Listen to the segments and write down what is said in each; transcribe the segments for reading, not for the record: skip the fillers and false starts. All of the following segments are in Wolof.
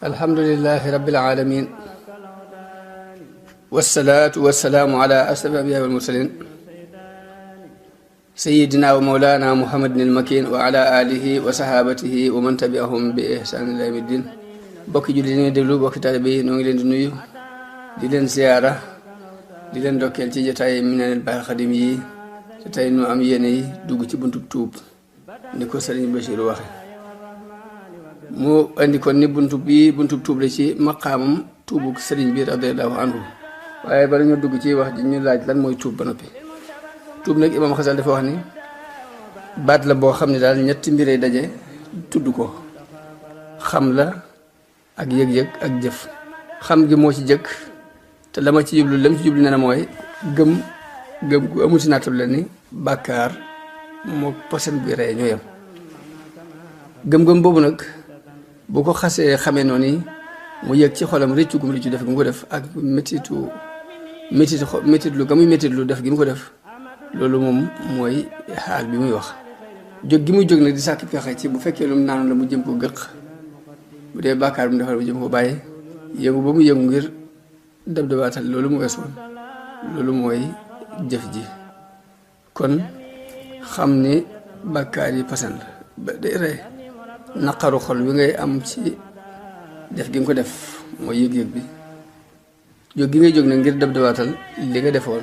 alhamdulillahi rabbil alamin wassalatu wassalaamu ala ashraf al-anbiya wal mursalin sayyidina wa mawlana muhammadin al-makin wa ala alihi wa sahabatihi wa man tabi'ahum bi ihsan ila yawmi din. bokki julli ni déglu bokki taalibe yi noo ngi leen di nuyu di leen ziyaara di leen dokkeel ci jotaay Minanul Baaqil Xadiim yi te tey nu am yéene yi dugg ci buntub tuub ni ko Sëriñ Bachir waxe mu andi kon ni buntub tuub la ci maqaamam tuubug sëriñ bi radiyallahu anhu. waaye bala ñu dugg ci wax ji ñu laaj lan mooy tuub ba noppi. tuub nag Imaam Xasal dafa wax ni baat la boo xam ne daal ñetti mbiree daje tudd ko: xam la ak yëg-yëg ak jëf. xam gi moo ci jëkk te la ma ci jublu nee na mooy gëm gu amul si nattab la ni bàkkaar moo posen bi rey ñoo yem. gëm-gëm boobu nag bu ko xasee xamee noonu mu yëg ci xolam rëccu gum rëccu def gi mu ko def ak métitlu ga muy métitlu def gi mu ko def, loolu moom mooy xaal bi muy wax. jóg gi muy jóg nag di sàkk pexe ci bu fekkee lu mu naanoon la mu jëm ko gëq, bu dee bàkkaar bu mu defal mu jëm ko bàyyi, yëngu ba mu yëngu ngir dab dabaatal loolu mu weesoon, loolu mooy jëf ji. kon xam ni bàkkaar yi pasan la ba day rey naqaru xol bi ngay am ci def gi nga ko def mooy yëg-yëg bi. jóg gi ngay jóg nag ngir dab dabaatal li nga defoon,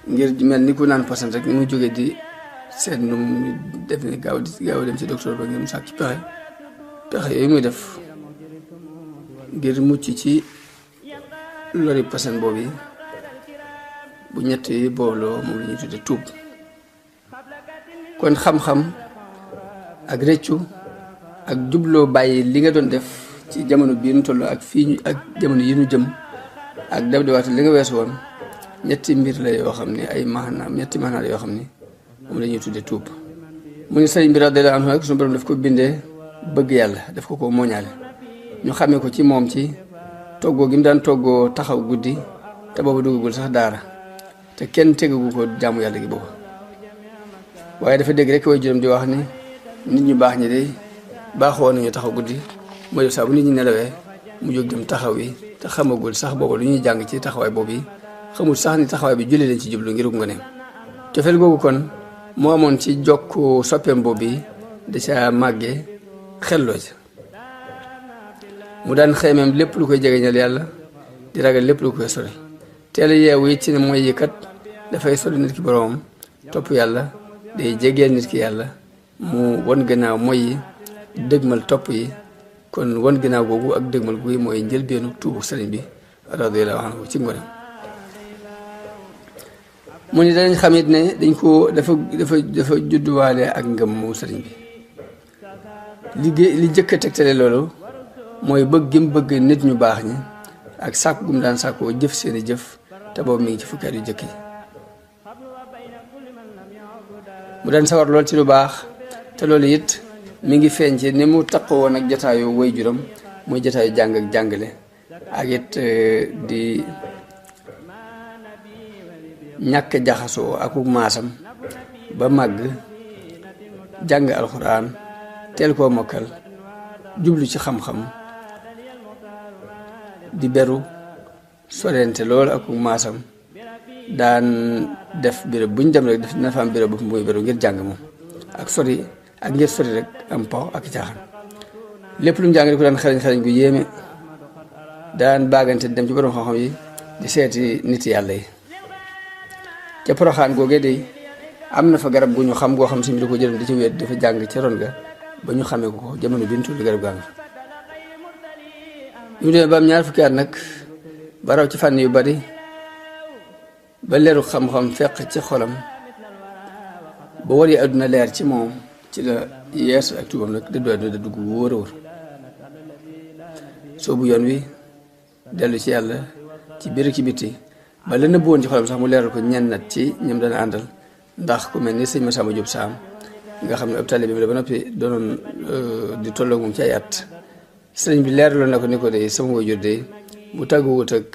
ngir mel ni ku naan pasan rek ni mu jógee di seet nu mu def ni gaaw dem ci docteur ba ngir mu sàkk ci pexe yooyu muy def ngir mucc ci lori pasan boobu yi. bu ñett yi booloo moom la ñuy tudde tuub. kon xam-xam ak rëccu ak jubloo bàyyi li nga doon def ci jamono bii nu toll ak fii ak jamono yi nu jëm ak dab di waata li nga weesu woon, ñetti mbir la yoo xam ne ay ñetti maanaam yoo xam ne moom la ñuy tudde tuub. mu ni sëriñ bi radiyallahu anhu nag suñu borom daf ko bindee bëgg yàlla, daf ko mooñaale. ñu xamee ko ci moom ci toggoo gi mu daan toggoo taxaw guddi te boobu duggagul sax daara te kenn tegagu ko jaamu yàlla gi boobu. waaye dafa dégg rek way juróom di wax ni nit ñu baax ñi de baaxoo nañu taxaw guddi, mooy def saa bu nit ñi nelawee mu jóg dem taxaw yi te xamagul sax boobu lu ñuy jàng ci taxawaay boobu yi, xamul sax ni taxawaay bi julli lañ ci jublu ngir nga ne. cofeel googu kon moo amoon ci jokk soppeem boobu yi da ca màggee xelloo ci. mu daan xeemeem lépp lu koy jegeñal yàlla, di ragal lépp lu koy sori. teel a yeewu it ci ne mooy yi kat dafay sori nit ki boroomam, topp yàlla day jegeel nit ki yàlla, mu won gannaaw mooy yi dëgmal topp yi. kon won gannaaw googu ak dëgmal gu mooy njëlbeenu tuubu sëriñ bi radiyallahu anhu ci ngoneem. mu ni danañ xamit ne dafa judduwaale ak ngëm mu sëriñ bi. li jëkk a tegtale loolu mooy bëgg gi mu bëgg nit ñu baax ñi ak sàkk gum daan sàkkoo jëf seeni jëf, te boobu mi ngi ci fukki at yu jëkk yi. mu daan sawar lool ci lu baax, te loolu it mi ngi feeñ ci ni mu taqoo woon ak jataayu way juram, muy jataayu jàng ak jàngale, ak it di ñàkk jaxasoo akuk maasam ba màgg jàng alxuraan teel koo mokkal, jublu ci xam-xam, di beru sorente loolu akuk maasam. daan def béréb bu ñu dem rek dina fa am béréb bu muy beru ngir jàng moom ak sori ak ngir sori rek am paw ak caaxaan. lépp lu mu jàng rek ko daan xarañ gu yéeme, daan baagante dem ci borom xam-xam yi di seeti nit yàlla yi. ca Poroxaan googee de am na fa garab gu ñu xam goo xam si mi da ko jëlam di ci wéet dafa jàng ca ron ga ba ñu xamee ko jamono bi ñu tulli garab gaa nga fa. ñu demee ba am ñaar fukki at nag ba raw ci fànn yu bari, ba leeru xam-xam fekk ci xolam, ba war yi àdduna leer ci moom, ci la yeesu ak tuubam nag dëddu àdduna dëddu gu wóor a wóor. soobu yoon wi dellu ci yàlla ci biir ci bitti, ba la nëbbu woon ci xolam sax mu leeral ko ñennat ci ñoom dana àndal. ndax ku mel ni sëñ Masamba Jóob Saam nga xam ne ab taalibe bi la ba noppi doonoon di tolloog moom ci ay at, sëriñ bi leeraloon na ko ni ko de sama waajur de bu tàgguwut ak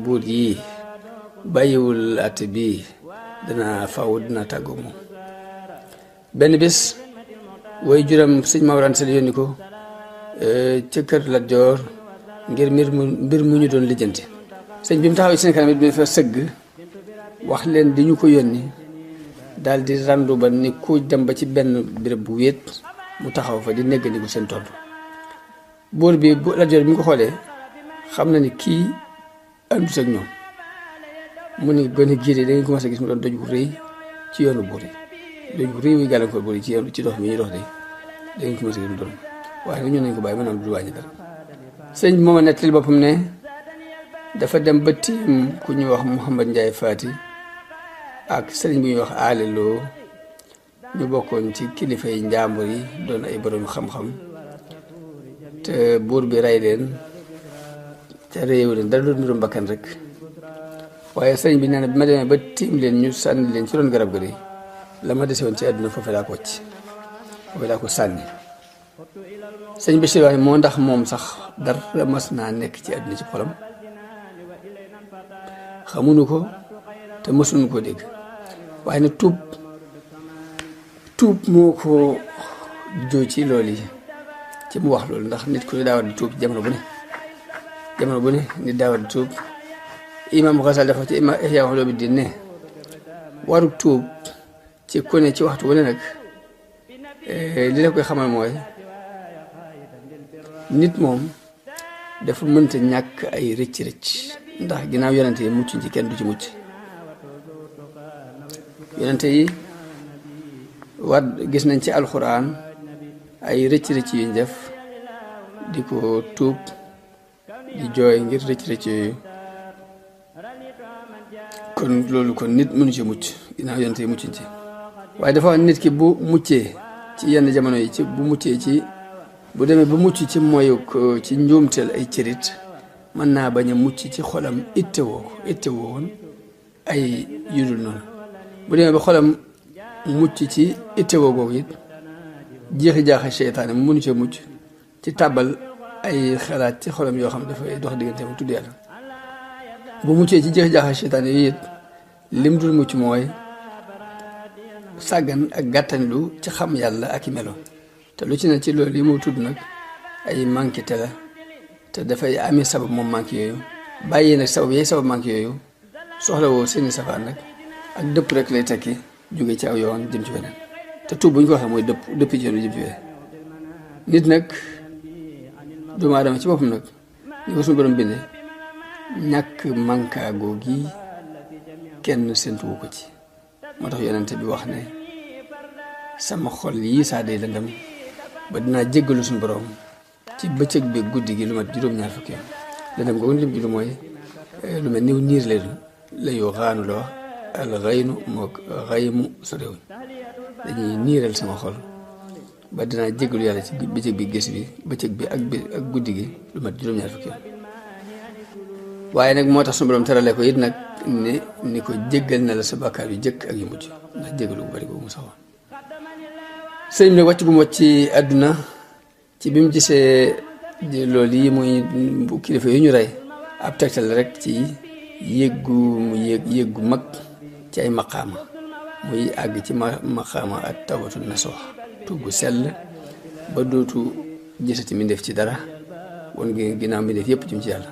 buur yii bàyyiwul àtte bii dana tàggoo moom. benn bis way juram sëñ Mawraan Sall yónni ko ca kër Lat Joor ngir mbir mu ñu doon lijjanti. sëñ bi mu taxaw ci seen kanam it bi dafa sëgg wax leen di ñu ko yónni daal di randu ba ni ku dem ba ci benn béréb bu wéet mu taxaw fa di néggandiku seen tontu. buur bi bu Lat Joor bi mu ko xoolee xam na ni kii àndut ak ñoom mu ni gone gii de da ngeen commencé gis mu doon doj bu rëy ci yoonu buur yi doj bu rëy wuy gàllankoor buur yi ci dox mi ñuy dox de da ngeen commencé gis mu doon waaye nag ñun nañ ko bàyyi maanaam du wàññi dara. sëñ bi mooma nettali boppam ne dafa dem ba tiim ku ñuy wax Mouhamad Ndiaye Fati ak sëriñ bu ñuy wax aleloo ñu bokkoon ci kilifa yi njàmbur yi doon ay borom xam-xam te buur bi rey leen te réew leen dara doon mbirum bakkan rek. waaye sëriñ bi nee na bi ma demee ba tiim leen ñu sànni leen ci doon garab ga de la ma dese woon ci àdduna foofu laa ko wàcc foofu laa ko sànni. sëñ Bachir wax moo ndax moom sax dara mas naa nekk ci àdduna ci xolam xamuñu ko te mësuñu koo dégg waaye nag tuub moo ko joo ci loolu yi ci mu wax loolu ndax nit ku ne daa war di tuub jamono bu ne nit daa war di tuub. Imam Ghazali dafa ci Ihya Ulumuddin ne waru tuub ci ku ne ci waxtu wu ne nag li la koy xamal mooy nit moom dafa mënta ñàkk ay rëcc ndax ginnaaw yonente yi mucc ci kenn du ci mucc. yonente yi war gis nañ ci alxuraan ay rëcc yuñ def di ko tuub di jooy ngir rëcc yooyu. kon loolu kon nit mënu ci mucc ginnaaw yonente yi muccuñ ci waaye dafa wax nit ki bu muccee ci yenn jamono yi ci bu muccee ci bu demee ba mucc ci moyu ci njuumteel ay cërit mën naa bañ a mucc ci xolam ittewoo woon ay yudul noonu bu demee ba xolam mucc ci ittewoo googu it jeexi jaaxa seytaane mu mënu cee mucc ci tàbbal ay xalaat ci xolam yoo xam dafay dox diggante mu tudd yàlla. bu muccee ci jeex jaaxa seytaane yi it lim dul mucc mooy sàggan ak gàttanlu ci xam yàlla ak i melo te lu ci ne ci loolu yi mu tudd nag ay manqué te la te dafay amee sabab moom manqué yooyu bàyyi nag sabab manqué yooyu soxla woo seeni safaan nag ak dëpp rek lay tekki jóge ci aw yoon jëm ci weneen te tuub bu ñu ko waxee mooy dëpp ci yoon jëm ci weneen nit nag doomu aadama ci boppam nag ñu ko suñu borom bindee ñàkk mankaagoo gi kenn séntuwu ko ci moo tax yonente bi wax ne sama xol yii saa day lëndëm ba dinaa jéggalu suñu borom ci bëccëg bi guddi gi lu mat juróom-ñaar fukki yoon lëndëm googu lim ji lu mooy lu mel niw niir la yoo xaanu la wax al xaynu mook xaymu so réewuñ dañuy niiral sama xol ba dinaa jéggalu yàlla ci bëccëg bi gis bi bëccëg bi ak guddi gi lu mat juróom-ñaar fukki yoon waaye nag moo tax suñu borom terale ko it nag ni ko jéggal na la sa bàkkaar yu jëkk ak yu mujj ndax jéggalu bu bari boobu mu saxoon sëñ bi nag wàcc gu mu wàcc ci àdduna ci bi mu gisee loolu yi muy kilifa yu ñu rey ab tegtal rek ci yéeg gu mag ci ay maqaama muy àgg ci maqaama ak tawbatu nasuux tugg sell ba dootu gisati mi def ci dara won ginnaaw mi def yépp jëm ci yàlla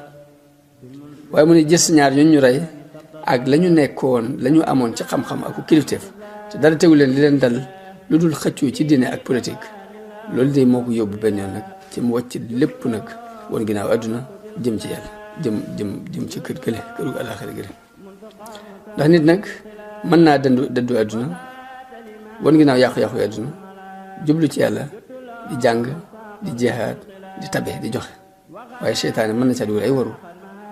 waaye mu ne gis ñaar ñooñu ñu rey ak la ñu nekkoon la ñu amoon ci xam-xam ak kilifteef te dara tegu leen li leen dal lu dul xëccoo ci diine ak politique loolu de moo ko yóbbu benn yoon nag ci mu wàcc lépp nag woon ginnaaw àdduna jëm ci yàlla jëm ci kër gële këru àllaaxira gële ndax nit nag mën naa dëddu àdduna woon ginnaaw yàqu-yàqu yi àdduna jublu ci yàlla di jàng di jeexaat di tabe di joxe waaye seytaane mën na ca dugal ay waru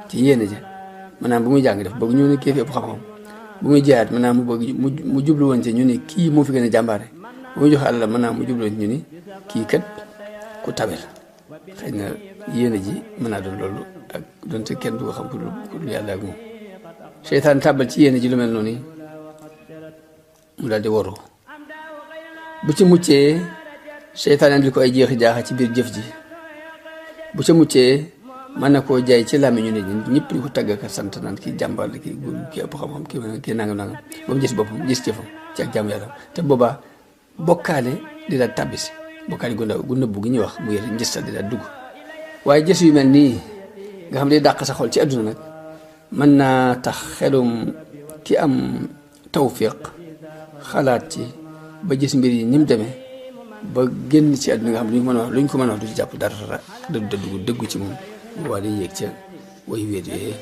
ci yéene ja maanaam bu muy jàng def bëgg ñu ne kii fi ëpp xam-xam bu muy jeexaat maanaam mu bëgg mu jublu woon ci ñu ni kii moo fi gën a jàmbaare bu muy joxe àlla maanaam mu jublu woon ci ñu ni kii kat ku tabe la xëy na yéene ji mën naa doon loolu ak donte kenn du ko xam ku dul yàlla ak moom seytaan tàbbal ci yéene ji lu mel noonu mu daal di waru bu ci muccee seytaan andi ko ay jeexi jaaxa ci biir jëf ji bu ca muccee mën na koo jaay ci làmmiñu nit ñi ñëpp di ko tagg ak sant naan kii jàmbaar la kii ëpp xam-xam kii nangam ba mu gis boppam gis jëfam ci ak jàmm yàlla te boobaa bokkaale di la tàbbisi bokkaale gu nëbbu gi ñuy wax mu yëre njëstal di daal dugg waaye gis yu mel nii nga xam ne dàq sa xol ci àdduna nag mën naa tax xelum ki am tawfiq xalaat ci ba gis mbir yi ni mu demee ba génn ci àdduna nga xam ne luñ ko mën a wax du ci jàpp dara dëggu ci moom waa di yéeg ca way wéet yooyu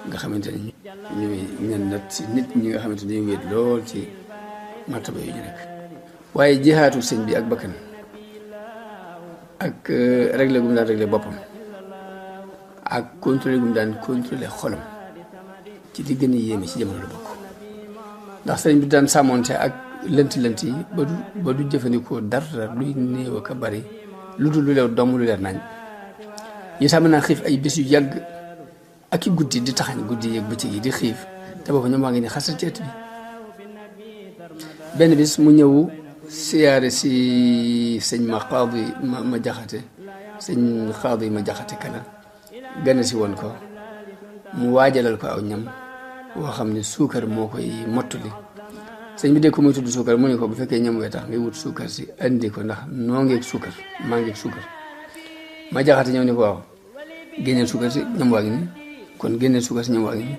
nga xamante ne ñuy ñen nat ci nit ñi nga xamante ne dañuy wéet lool ci martaba yooyu ñu nekk waaye jihaatu sëñ bi ak bakkan ak réglé gu mu daan réglé boppam ak contrôlé gu mu daan contrôlé xolam ci li gën a yéeme ci jamono la bokk ndax sëñ bi daan sàmmoonte ak lënt yi ba du jëfandikoo dara luy néew ak a bari lu dul lu leew doom lu leer nañ yi sax mën naa xiif ay bés yu yàgg ak i guddi di taxañ guddi yeeg bëccëg yi di xiif te boobu ñoom waa ngi ni xasal ci ëtt bi benn bis mu ñëw siyaare si sëñ ma jaxate sëñ xaadi ma jaxate kala gane si woon ko mu waajalal ko aw ñam woo xam ne suukar moo koy mottali sëñ bi dégg ko muy tudd suukar mu ne ko bu fekkee ñam wee tax ngay wut suukar si andi ko ndax noo ngeeg suukar maa ngeeg suukar ma jaxate ñëw ni ko waaw génneel suukar si ñam waa ngi ni kon génneel suukar si ñam waa ngi ni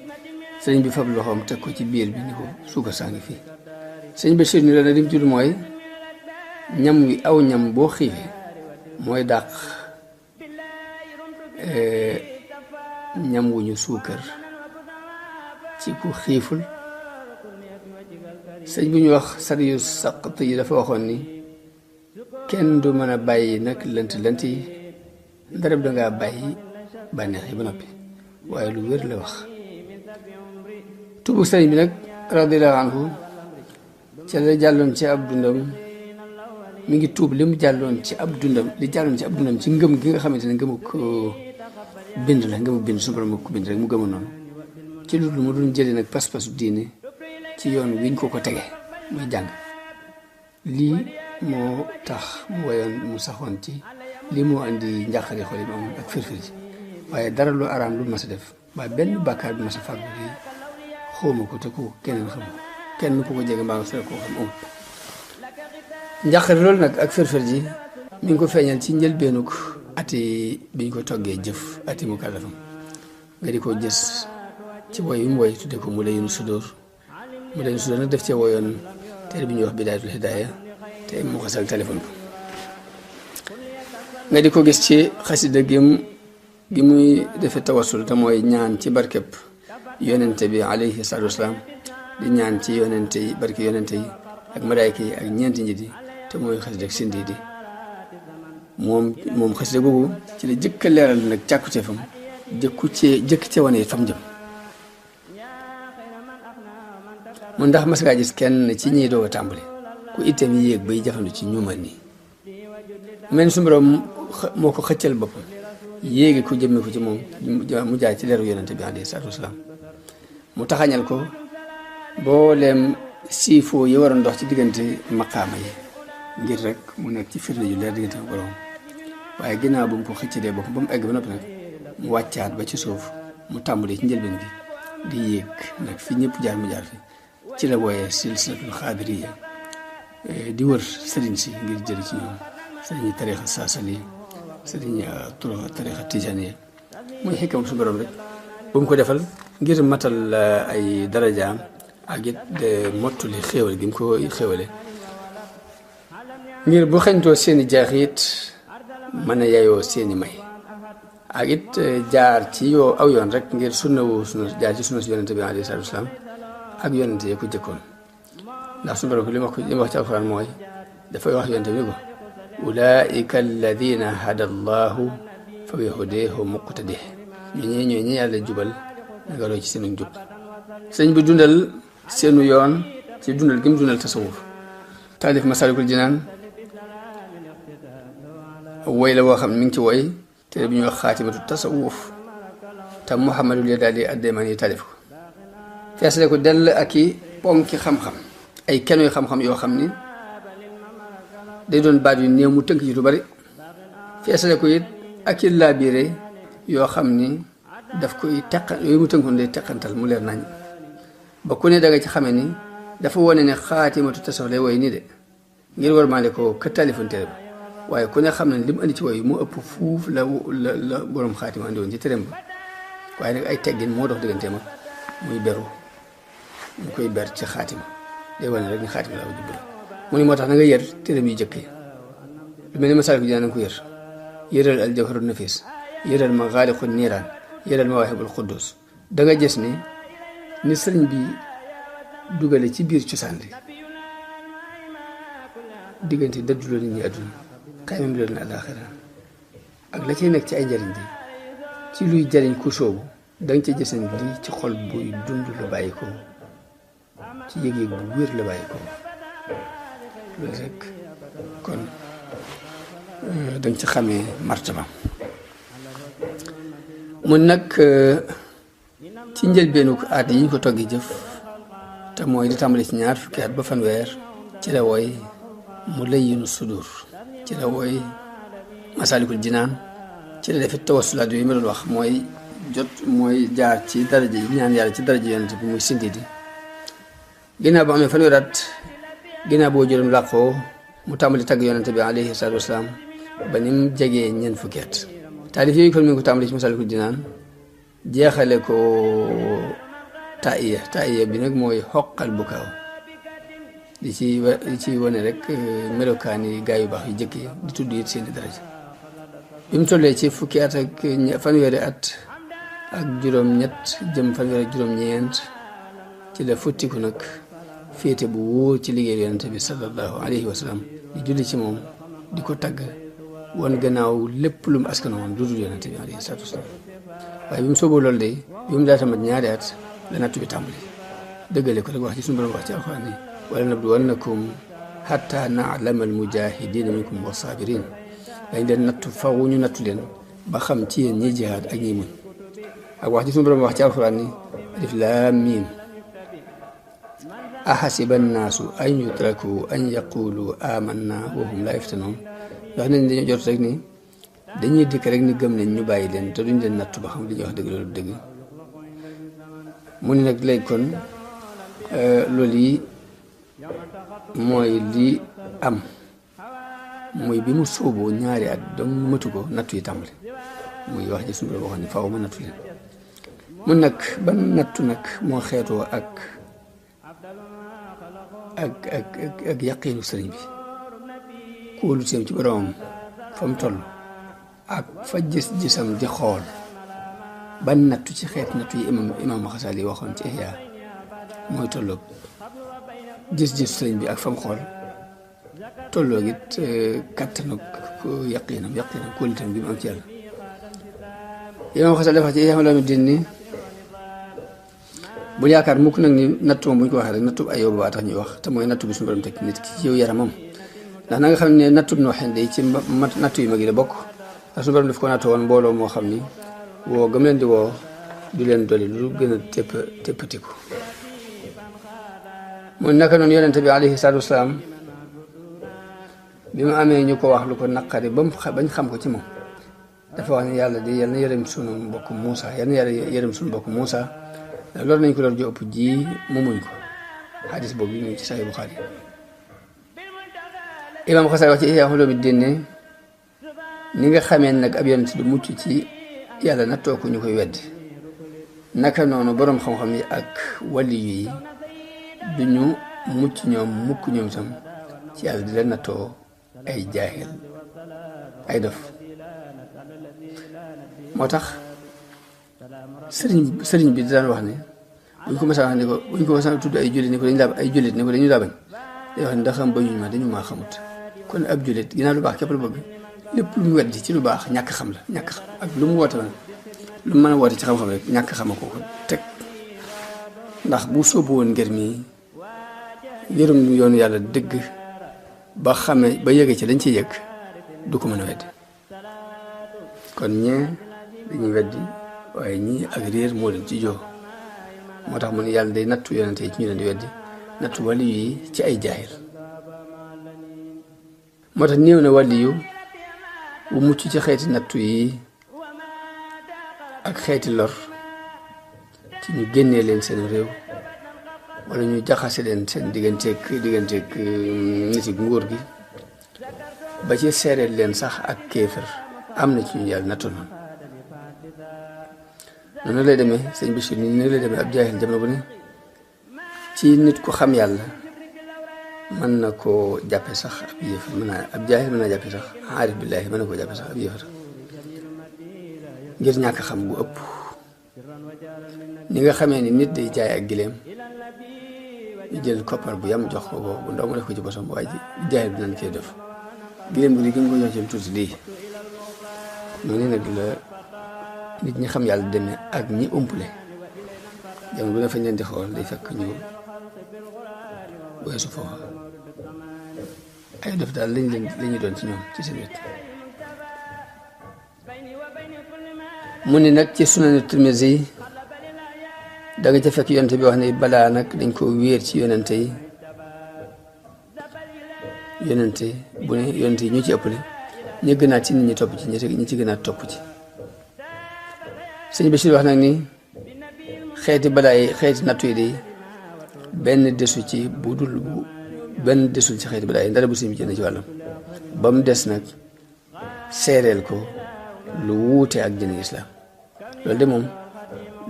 sëñ bi fab loxoom teg ko ci biir bi ni ko suukar saa ngi fii sëñ Bachir ni la na dim tudd mooy ñam wi aw ñam boo xiifee mooy dàq ñam wu ñu suukar ci ku xiiful sëñ bu ñu wax sariyu saqat yi dafa waxoon ni kenn du mën a bàyyi nag lënt yi ndarab dangaa bàyyi bànneex yi ba noppi waaye lu wér la wax tubu sëñ bi nag radiyallahu anhu ca la jàlloon ci ab dundam mi ngi tuub li mu jàlloon ci ab dundam ci ngëm gi nga xamante ne ngëmu ko bind la ngëmu bind suñu borom ko bind rek mu gëma noonu ci loolu mu doon jëlee nag pas-pasu diine ci yoon wiñ ko tege muy jàng lii moo tax mu wayoon mu saxoon ci lii moo andi njàqare xol yi mu amoon ak firfir ji waaye dara lu araam lu mas a def waaye benn bàkkaar bu mas a fàggu lii xawma ko te ku keneen xamu kenn ku ko jege mbaa nga sere koo xam amut njàqare loolu nag ak firfir ji mi ngi ko feeñal ci njëlbeenuk ati biñ ko toggee jëf ati mu kàllafam nga di ko gis ci woy wi mu woy tudde ko mu layun sudóor nag def cee woyoon téere bi ñuy wax bidaayatul hidaaya te mu xasal téléphone ko nga di ko gis ci xasida gi muy defe tawassul te mooy ñaan ci barkeb yonente bi alayhi salaatu wasalaam di ñaan ci yonente yi barke yonente yi ak malaayka yi ak ñeenti njit yi te mooy xasida ak sindi di moom xasida googu ci la jëkk a leeral nag càkkute fam jëkk cee wane fam jëm mun ndax mas ngaa gis kenn ci ñiy doog a tàmbali ku itam yéeg bay jafandu ci ñu mel nii men su borom moo ko xëccal boppam yéegi ko jëmme ko ci moom mu jaay ci leeru yonente bi alayhi salaatu wasalaam mu taxañal ko booleem siifoo yi waroon dox ci diggante maqaama yi ngir rek mu nekk ci firnde yu leer diggante ak borom waaye ginnaaw bu mu ko xëccalee boppam ba mu egg ba noppi nag mu wàccaat ba ci suuf mu tàmbalee ci njëlbeen bi di yéeg nag fi ñëpp jaar mu jaar fi ci la wooyee silsilatul xaadiriya di wër sëriñ si ngir jëli ci ñoom sëriñ tarixa saasali sëriñ tarixa tijaniya muy xikam su borom rek bu mu ko defal ngir matal ay darajaam ak it mottuli xéewal gi mu ko xéewale ngir bu xeñtoo seeni jaaxit mën a yayoo seeni may ak it jaar ci aw yoon rek ngir jaar ci sunna si yonente bi alayhi salaatu wasalaam ak yonente yi ko jëkkoon ndax suñu borom li ma wax ci alxuraan mooy dafay wax yonente bi ni ko ulaika alladina hada allahu fa bi hudahu muqtadih ñooy ñi yàlla jubal nga roy ci seenu jub sëñ bi dundal seenu yoon ci dundal gi mu dundal tasawuf taalif Masaalikul Jinaan woy la woo xam ne mi ngi ci woy te bi ñuy wax xaatimatu tasawuf te Muhammadul Yadaali ad-Daymaani taalif ko feesale ko dell ak i ponki xam-xam ay kenoy xam-xam yoo xam ni day doon baat yu néew mu tënk ci lu bari feesale ko it ak i laabiire yoo xam ni daf koy yooyu mu tënkoon day teqantal mu leer nañ ba ku ne da nga ci xamee ni dafa wone ne xaatimatu tasawuf lay woy nii de ngir war maale ko ka taalifoon téere ba waaye ku ne xam ne li mu andi ci woy mu ëpp fuuf la borom xaatima andi woon ci tërëm ba waaye nag ay teggin moo dox digganteem ak muy beru mu koy ber ci xaatima day wane rek ni xaatima laa ko jublu mu ni moo tax na nga yër tërëm yu jëkk yi lu mel ni Masaalikul Jinaan na nga ko yëral al jawharu nafis yëral Magaaliqu niiraan yëral Mawaahibul Quddus da nga gis ni sëriñ bi dugale ci biir cosaan li diggante dëdduloo nit ñi àdduna xaymam loolu na àllaaxira ak la cay nekk ci ay njariñ bi ci luy jariñ ku soobu danga ca gis lii ci xol buy dund la bàyyi ko ci yëg-yëg bu wér la bàyyi ko loolu rek kon danga ci xamee martaba mun nag ci njëlbeenu at yi ñu ko toggi jëf te mooy di tàmbali ci 2 fukki at ba fanweer ci la wooy mu layyinu sudur ci la wooy Masaalikul Jinaan ci la defit tawassulaat yooyu ma doon wax mooy jaar ci daraja yi ñaan yàlla ci daraja yonent bi muy sindidi ginnaaw ba amee fanweer at ginnaaw boo juróom làqoo mu tàmbali tagg yonent bi alayhi salaatu wasalaam ba ni mu jegee 4 fukki at taalif yooyu kon mi ngi ko tàmbali ci Masaalikul Jinaan jeexale ko taiya bi nag mooy xoqal bu kaaw di ci wane rek melokaani gaa yu baax yu jëkk yi di tudd it seeni daraja bi mu tollee ci fukki at ak fanweeri at ak juróom-ñett jëm fanweeri ak juróom-ñeent ci la futtiku nag féete bu wóor ci liggéey yonent bi sallallahu alayhi wa sallam di julli ci moom di ko tagg woon gannaaw lépp lu mu askana woon du dul yonent bi alayhi salaatu wa salaam waaye bi mu sooboo loolu de bi mu daata mat 2 at la nattu bi tàmbali dëggale ko rek wax ci suñu borom wax ci alxuraan ni wala nabluwannakum hatta na'lama al-mujahidina minkum was-sabirin dañ leen nattu faw ñu nattu leen ba xam ci yéen ñiy jihaad ak ñiy muñ ak wax ci suñu borom wax ci alxuraan ni alif laam miim ahasiba an-naasu an yutraku an yaqulu amanna wa hum la yuftanun wax nañ dañoo jot rek ni dañuy dikk rek ni gëm nañ ñu bàyyi leen te duñ leen nattu ba xam li ñuy wax dëgg loolu dëgg mu ne nag léegi kon loolu yi mooy li am muy bi mu sóoboo 2 at dong matu ko nattu yi tàmbali muy wax ji suñu waxoon ne faaw ma nattu leen mun nag ban nattu nag moo xeetoo ak yaqiinu sëriñ bi kóolu teem ci boromam fa mu toll ak fa gis-gisam di xool ban nattu ci xeet nattu yi imam Xasali waxoon ci Ihya mooy tolloog gis-gis sëriñ bi ak fa mu xool tolloog it kattanu yaqiinam kóolitam bi mu am ci yàlla imam Xasali dafa ci Ihya Ulumuddin ni bul yaakaar mukk nag ni nattu moom bu ñu ko waxee rek nattu ay yow ba tax ñuy wax te mooy nattu bi suñu borom teg nit ki ci yow yaramam ndax na nga xam ne nattu noo xen day ci nattu yu mag yi la bokk ndax suñu borom daf ko nattu woon mbooloo moo xam ni woo gëm leen di woo du leen dolli lu gën a téppatiku mu naka noonu yonente bi alayhi salaatu wasalaam bi mu amee ñu ko wax lu ko naqari bañ xam ko ci moom dafa wax ne yàlla di yal na yërëm sunu mbokk Muusa yal na yàlla yërëm sunu mbokk Muusa loolu nañ ko loolu ju ëpp ji mu muñ ko xadis boobu ñu ngi ci Sahih Bukhari imam Xasali wax ci Ihya Ulumuddin ne ni nga xamee nag ab yonent du mucc ci yàlla nattoo ko ñu koy weddi naka noonu boroom xam-xam yi ak waliyu yi duñu mucc ñoom mukk ñoom tam ci yàlla di la nattoo ay jaahil ay dof moo tax sëriñ bi daan wax ne buñ ko mësa wax ne ko buñ ko mësa tudd ay jullit ne ko dañu laa ay jullit ne ko dañu laa bañ day wax ne ndax xam bañuñ ma dañu maa xamut kon ab jullit ginnaaw lu baax képp la bëgg lépp lu mu weddi ci lu baax ñàkk xam la ñàkk xam ak lu mu woote woon lu mu mën a woote ci xam-xam rek ñàkk xama ko teg ndax bu sóobu woon ngir mi yërëm yoonu yàlla dëgg ba xame ba yëge ci dañ ci yëg du ko mën a weddi kon ñee dañuy weddi waaye ñii ak réer moo leen ci joo moo tax mu ne yàlla day nattu yonente yi ci ñu leen di weddi nattu wàlli yi ci ay jaahil moo tax néew na wàlli yu bu mucc ci xeeti nattu yi ak xeeti lor ci ñu génnee leen seen réew wala ñu jaxase leen seen digganteeg niti nguur gi ba ci seereel leen sax ak kéefër am na ci ñu yàlla nattu noonu lay demee sëñ Bachir ni lay demee ab jaahil jamono bu ne ci nit ku xam yàlla mën na koo jàppe sax ab yéefar ab jaahil mën naa jàppe sax aarif billaahi mën na koo jàppe sax ab yéefar ngir ñàkk xam gu ëpp ni nga xamee ni nit day jaay ak gileem ñu jël koppar bu yam jox ko bu ndaw mu def ko ci bosam waaye ji jaahil bi nan koy def gileem bi di gën ko jox ci lu tuuti lii noonu nag la nit ñi xam yàlla demee ak ñi umpule jamono bu ne fañ leen di xool day fekk ñu weesu foofa ay def daal lañ doon ci ñoom ci seen wet mu ni nag ci Sunan Tirmisi yi da nga ca fekk yonente bi wax ne balaa nag dañ ko wéer ci yonente yi bu ne yonente yi ñu ci ëppale ñu gënaat ci nit ñi topp ci ñi ci gënaat topp ci sëñ Bachir wax nag ni xeeti balaa yi xeeti nattu yi de benn desul ci xeeti balaa yi ndara bu sëñ bi jënd ci wàllam ba mu des nag seereel ko lu wuute ak jënd islam loolu de moom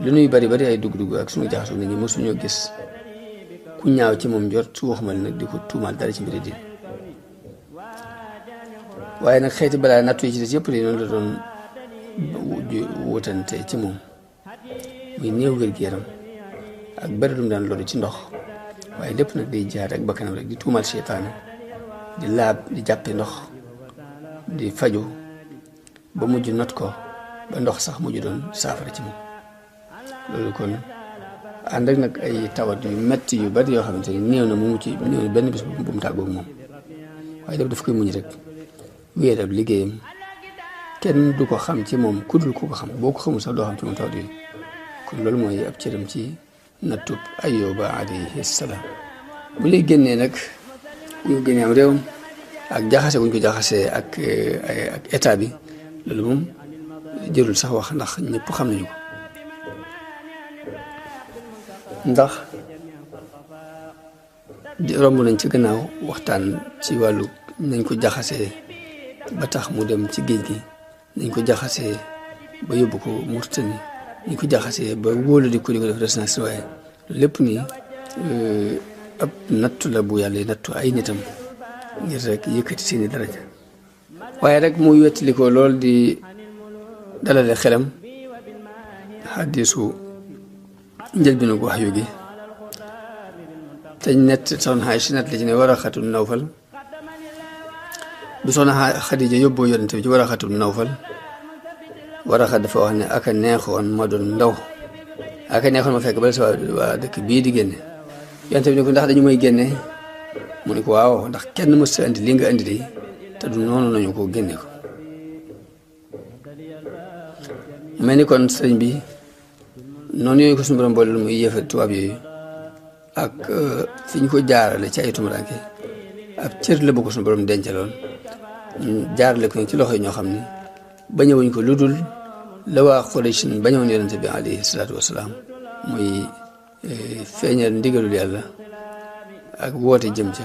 lu nuy bari ay dugg-dugg ak suñu jaxasoo nit ñi mosuñoo gis ku ñaaw ci moom jot su waxumal nag di ko tuumaal dara ci mbiri diin waaye nag xeeti balaa nattu yi ci des yëpp de noonu la doon wutante ci moom muy néew wér-gu-yaram ak bari lu mu daan loolu ci ndox waaye lépp nag day jaar ak bakkanam rek di tuumal seytaane di laab di jàppe ndox di faju ba mujj not ko ba ndox sax mujj doon saafara ci moom loolu kon ànd ak nag ay tawat yu metti yu bari yoo xamante ni néew na benn bis bu mu tàggoog moom waaye lépp daf koy muñ rek wéer ab liggéeyam kenn du ko xam ci moom ku dul ku ko xam boo ko xamul sax doo xam ci moom tawat yooyu kon loolu mooy ab cëram ci nattub Ayyuba alayhi salaam bu lay génnee nag bu ñu génnee am réewam ak jaxase bu ñu ko jaxasee ak état bi loolu moom jërul sax wax ndax ñëpp xam nañu ko ndax romb nañ ci gannaaw waxtaan ci wàllu nañ ko jaxasee ba tax mu dem ci géej gi nañ ko jaxasee ba yóbbu ko Mauritanie nañ ko jaxasee ba wóolu di ko def résidence waaye lépp nii ab nattu la bu yàlla nattu ay nitam ngir rek yëkkati seeni daraja waaye rek muy wettali ko lool di dalale xelam xaddisu njëlbinu wax yu gi te nett soxna Aysa nett la ci ne Waraxatu Nawfal bi soxna Xadija yóbboo yonente bi ci Waraxatu Nawfal Waraxa dafa wax ne aka neexoon ma doon ndaw aka neexoon ma fekk bala sa waa dëkk bii di génne yonente bi ne ko ndax dañu may génne mu ne ko waaw ndax kenn mës sa indi li nga indi de te du noonu nañu ko génne ko mel ni kon sëriñ bi noonu yooyu ko suñu borom boole muy yëfa tubaab yooyu ak fi ñu ko jaarale ci ay tumuraanke ab cër la bu ko suñu borom dencaloon jaarale ko ci loxo yi ñoo xam ni bañewuñ ko lu dul la waa Quraysh bañoon yonente bi alayhi salaatu wasalaam muy feeñal ndigalul yàlla ak woote jëm ca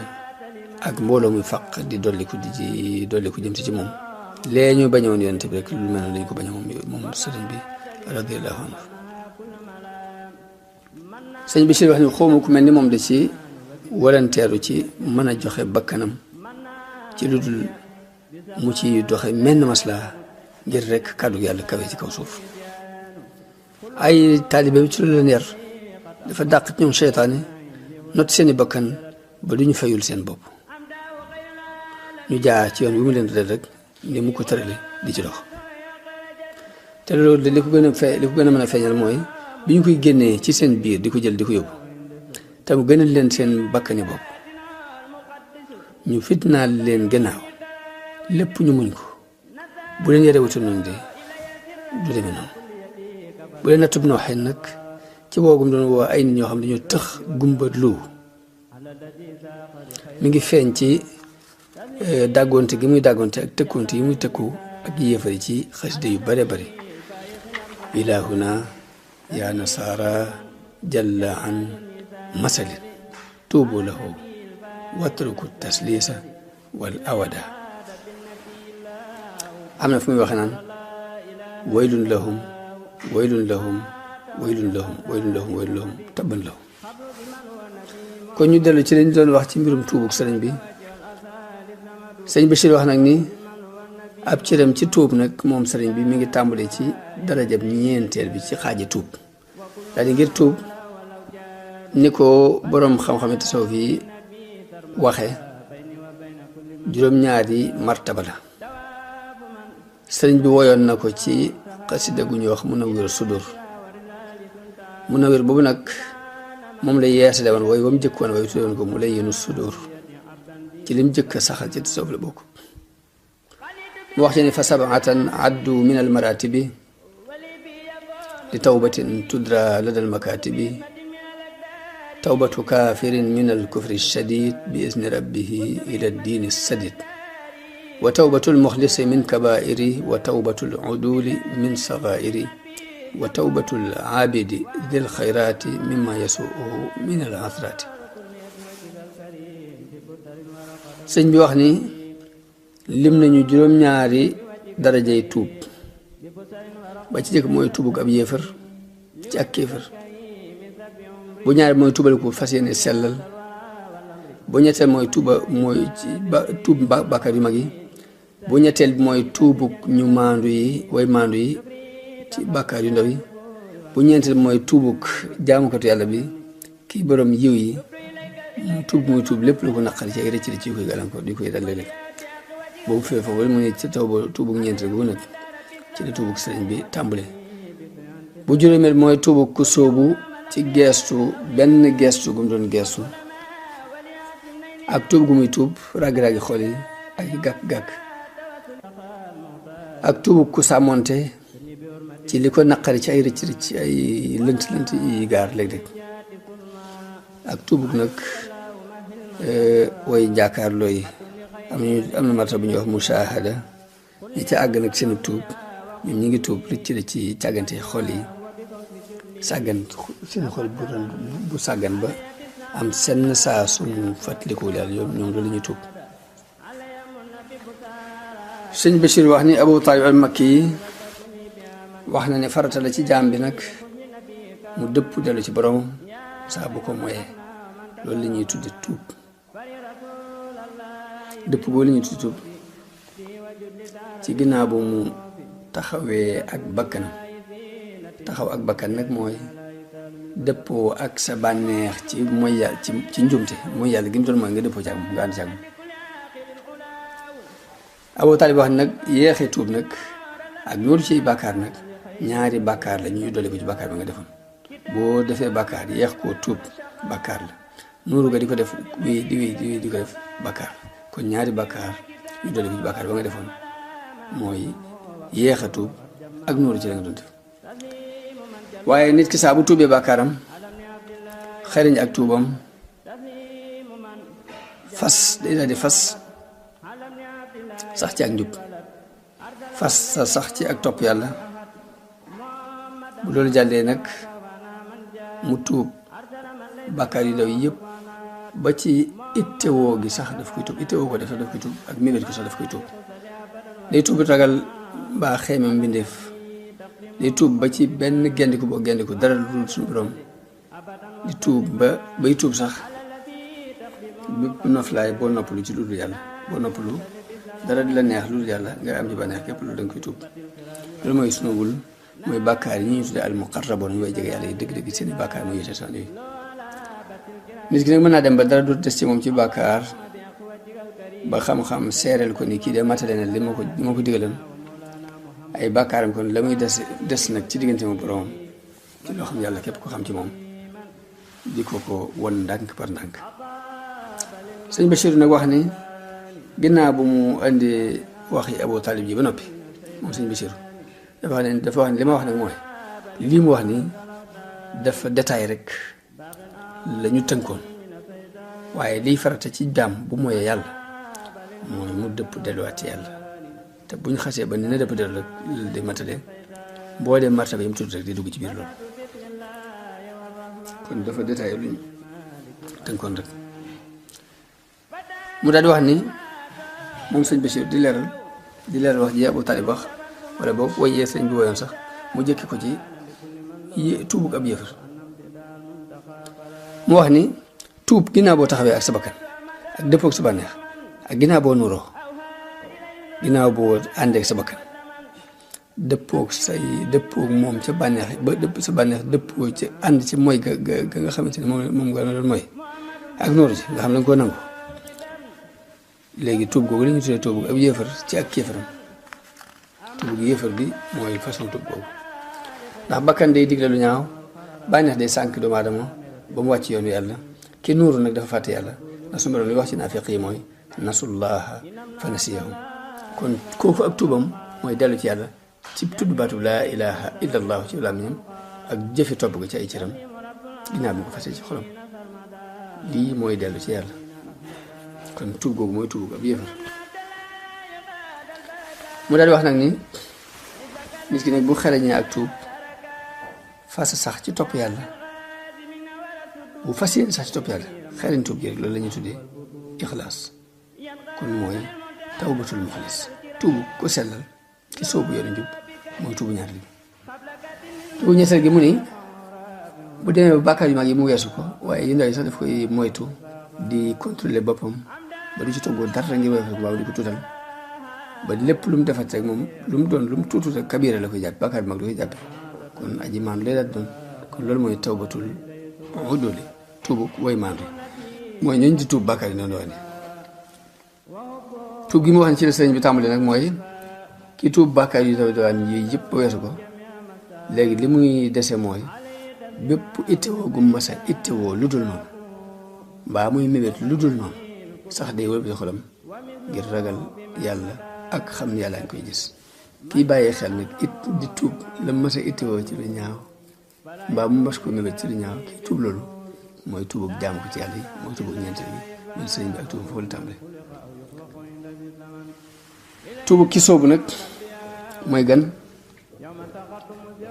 ak mbooloo muy faq di dolliku jëm ci moom lee ñu bañoon yonente bi rek lu mel ne dañ ko bañ moom sëriñ bi radiyallahu anhu sëñ bi si wax ni xawma ku mel ni moom da ci walanteeru ci mën a joxe bakkanam ci lu dul mu ci doxe menn maslaa ngir rek kàddu yàlla kawe ci kaw suuf ay taalibe ci lu leen yar dafa dàq ci ñoom seytaane not seeni bakkan ba du ñu fayul seen bopp ñu jaar ci yoon bi mu leen di rek ni mu ko tërale di ci dox te loolu de li ko gën a mën a feeñal mooy bi ñu koy génnee ci seen biir di ko jël di ko yóbbu te mu gënal leen seen bakkani bopp ñu fitnaal leen gannaaw lépp ñu muñ ko bu leen yare wutul noonu de du demee noonu bu leen nattub noo xëy nag ci woogum doon woo ay nit ñoo xam ne dañoo tëx gumba lu mi ngi feeñ ci dàggoonte gi muy dàggoonte ak tëkkoonte yi muy tëkku ak yéefari ci xasida yu bare bari ilahuna ya nasara jalla an masalin tuubu lahu watruku taslisa wal awada am na fu muy waxe naan waylun lahum waylun lahum waylun lahum waylun lahum waylun lahum tabban lahum. kon ñu dellu ci lañ doon wax ci mbirum tuubug sëriñ bi. sëriñ Bachir wax nag ni ab cëram ci tuub nag moom sëriñ bi mi ngi tàmbale ci darajab ñeenteel bi ci xaaji tuub daal di ngir tuub ni ko boroom xam-xame tasawuf yi waxe juróom-ñaari martaba la. sëriñ bi woyoon na ko ci xasida gu ñuy wax Munawwir Sudur. Munawwir boobu nag moom la yeesale woon wooy ba mu jëkkoon wooy tudde woon ko mu lay yenu sudur ci lim jëkk saxal ci tasawuf la bokk. mu wax ci ne fa sab'atan addu min al maratibi li tawbatin tudra lada al makatibi tawbatu kafirin min al kufri shadid bi izni rabbihi ila diini sadid wa tawbatu al muxlisi min kabairi wa tawbatu al uduli min sagairi wa tawbatu al abidi dil xayrati mimma yasuuhu min al asrati. sëñ bi wax ni lim nañu juróom-ñaari darajay tuub ba ci jëkk mooy tuubug ab yéefar ci ak kéefar, bu ñaari mooy tuubal ko fas yéene sellal, bu ñetteel mooy tuub bàkkaar yu mag yi, bu ñetteel bi mooy tuubug ñu maandu yi way maandu yi ci bàkkaar yu ndaw yi, bu ñeenteel mooy tuubug jaamukatu yàlla bi kii borom yiw yi tuub muy tuub lépp lu ko naqari ci ay rëcc rëcc yu koy gàllankoor di koy dal léeg-léeg. boobu fee foofu mu ne ci taw ba tuubug ñeenteel bu nag ci la tuubug sëriñ bi tàmbale. bu juróomeel mooy tuubug ku sóobu ci geestu benn geestu gu mu doon geestu ak tuub gu muy tuub raggi-raggi xol yi ak gàkk-gàkk, ak tuubug ku sàmmonte ci li ko naqari ci ay rëcc rëcc ay lënt yi gaar léeg-léeg, ak tuubug nag way njaakaarloo yi am na marta bu ñuy wax mushahada ñi ca àgg nag seen tuub ñoom ñi ngi tuub rëcc la ci càggante xol yi sàggan seen xol bu sàggan ba am senn saa suñu fàttalikul yàlla ñoom loolu la ñuy tuub. sëñ Bachir wax ni Abu Talib al Makki yi wax na ne farata la ci jaam bi nag mu dëpp dellu ci boromam saa bu ko moyee, loolu la ñuy tudde tuub. dëpp boo la ñuy tudde tuub ci ginnaaw bu mu taxawee ak bakkanam. taxaw ak bakkan nag mooy dëppoo ak sa bànneex ci mooy yàlla ci njumte mooy yàlla gi mu doon mooy nga dëppoo ci ak nga ànd ci ak moom. Abu Talib wax nag yeexee tuub nag ak loolu ci bàkkaar nag ñaari bàkkaar la ñuy dolli ko ci bàkkaar ba nga defoon. boo defee bàkkaar yeex koo tuub bàkkaar la, nuuru ga di ko def di ko def bàkkaar, kon ñaari bàkkaar yu dolli ko ci bàkkaar ba nga defoon mooy yeex a tuub ak nuuru ci la nga doon def. waaye nit ki saa bu tuubee bàkkaaram xëriñ ak tuubam fas day daal di fas sax ci ak njub, fas sa sax ci ak topp yàlla. bu loolu jàllee nag mu tuub bàkkaar yu ndaw yi yëpp ba ci ittewoo gi sax daf koy tuub, ittewoo ko def daf koy tuub, ak mébét ko sax daf koy tuub. day tuub ragal mbaa xeemem mbindeef, day tuub ba ci benn gendiku boo gendiku dara lu dul suñu borom, di tuub bay tuub sax bépp noflaay boo noppalu ci lu dul yàlla, boo noppalu dara di la neex lu dul yàlla nga am ci ba neex képp loolu da nga koy tuub. loolu mooy sunubul mooy bàkkaar yi ñuy tuddee al muqarraboon ñu way jege yàlla yi dëgg-dëgg seen i bàkkaar mooy yéete san yooyu. nit ki nag mën naa dem ba dara du des ci moom ci bàkkaar ba xam-xam seereel ko ni kii de matale na li ma ko digaloon ay bàkkaaram kon la muy des nag ci diggante mu borom ci loo xam yàlla képp ko xam ci moom di ko won ndànk par ndànk. sëñ Bachir nag wax ni ginnaaw bu mu indi waxi Abu Talib ji ba noppi moom sëñ Bachir dafa wax ne li ma wax nag mooy lii mu wax ni dafa détail rek la ñu tënkoon, waaye liy farata ci jaam bu mooyee yàlla mooy mu dëpp delluwaat ci yàlla, te buñ xasee ba ni na dëpp dellu rek di matale boo dee martaba yi mu tudd rek di dugg ci biir loolu. kon dafa détaillé luñ tënkoon rek. mu daal di wax ni moom sëñ Bachir di leeral di leer wax ji Abu Talib wax wala boog woyee sëñ bi woyoon sax mu jëkki ko ci tuubug ab yéefar mu wax ni tuub ginnaaw boo taxawee ak sa bakkan ak dëppoog sa bànneex ak ginnaaw boo nuroo ginnaaw boo àndeek sa bakkan dëppoog moom ca bànneex ba sa bànneex dëppoo ci ànd ci mooy ga nga xamante ne moom nga doon mooy ak nooru ci nga xam ne nga koo nangu léegi tuub googu la ñu tuddee tuub ab yéefar ci ak kéefaram tuub yéefar bi mooy façon tuub googu ndax bakkan day digle lu ñaaw bànneex day sànk doomu aadama ba mu wàcc yoonu yàlla ki nuuru nag dafa fàtte yàlla ndax su ma doon li wax ci naafiq yi mooy nasullaha fa nasiyahum kon kooku ak tuubam mooy dellu ci yàlla ci tudd baatu laa ilaha illa allahu ci làmmiñam ak jëfe topp ko ci ay cëram ginnaaw bi ko fase ci xolam lii mooy dellu ci yàlla kon tuub googu mooy tuub ab yéefar mu daal di wax nag ni nit ki nag bu xereñee ak tuub fas sax ci topp yàlla bu fas yéene sax ci topp yàlla xereñ tuub gi rek loolu la ñuy tuddee ixlaas kon mooy tawbatul muxlis tuubu ko sellal ki soobu yoonu njub mooy tuubu ñaar li tuubu ñetteel gi mu ni bu demee ba bàkkaar yu mag yi mu weesu ko waaye yu ndaw yi sax daf koy moytu di contrôler boppam ba du ci toggoo dara ngir weesu ko waaw di ko tuutal ba lépp lu mu defat rek moom lu mu doon lu mu tuutu rek kabira la koy jàpp bàkkaar bi mag da koy jàppe kon aji maandu lay daal doon kon loolu mooy tawbatul uduli tuubu way maandu mooy ñooñu di tuub bàkkaar yi noonu doon tuub gi mu wax ne ci la sëriñ bi tàmbali nag mooy ki tuub bàkkaar yu doon yi yëpp ba weesu ko léegi li muy dese mooy bépp ittewoo gu mas a ittewoo lu dul noonu mbaa muy mébét lu dul noonu sax day wër bi xolam ngir ragal yàlla ak xam ne yàlla ngi koy gis kii bàyyee xel nag di tuub la mas a ittewoo ci lu ñaaw mbaa mu mas ko mébét ci lu ñaaw kii tuub loolu mooy tuubug jaamu ko ci yàlla yi mooy tuubug ñeenteel bi man sëriñ bi ak tuub foofu la tàmbale tuubug ki soobu nag mooy gan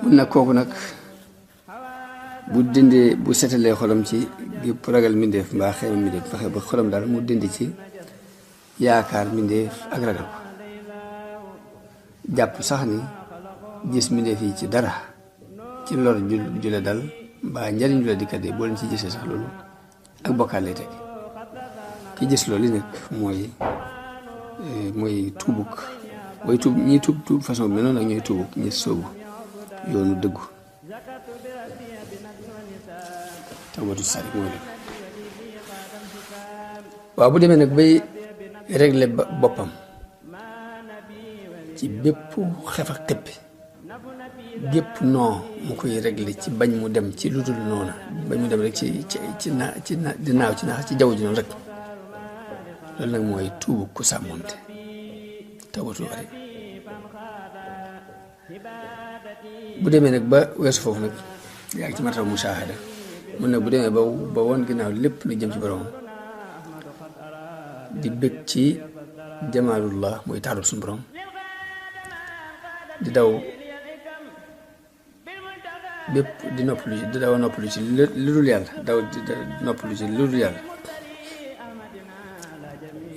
mun nag kooku nag bu dindee bu setalee xolam ci gépp ragal mbindeef mbaa xeema mbindeef fexe ba xolam daal mu dindi ci yaakaar mbindeef ak ragal ko jàpp sax ni gis mbindeef yi ci dara ci lor ju la dal mbaa njariñ ju la dikkat boo leen ci gisee sax loolu ak bokkaal lay teg ki gis loolu nag mooy tuubuk booy tuub ñi tuub façon bi noonu ak ñooy tuubuk ñi soobu yoonu dëggu tawbatu sadiq mooy loolu waaw bu demee nag bay régler boppam ci bépp xefa xippi gépp non mu koy régler ci bañ mu dem ci lu dul noona bañ mu dem rek di naaw ci naax ci jaww ji noonu rek loolu nag mooy tuubu ku sàmmonte tawbatu sadiq bu demee nag ba weesu foofu nag yaa ngi ci martaba musaahada mun nag bu demee ba woon ginnaaw lépp lu jëm ci borom di bëgg ci jamaalullah mooy taarub suñu borom di daw bépp di daw noppalu ci lu dul yàlla noppalu ci lu dul yàlla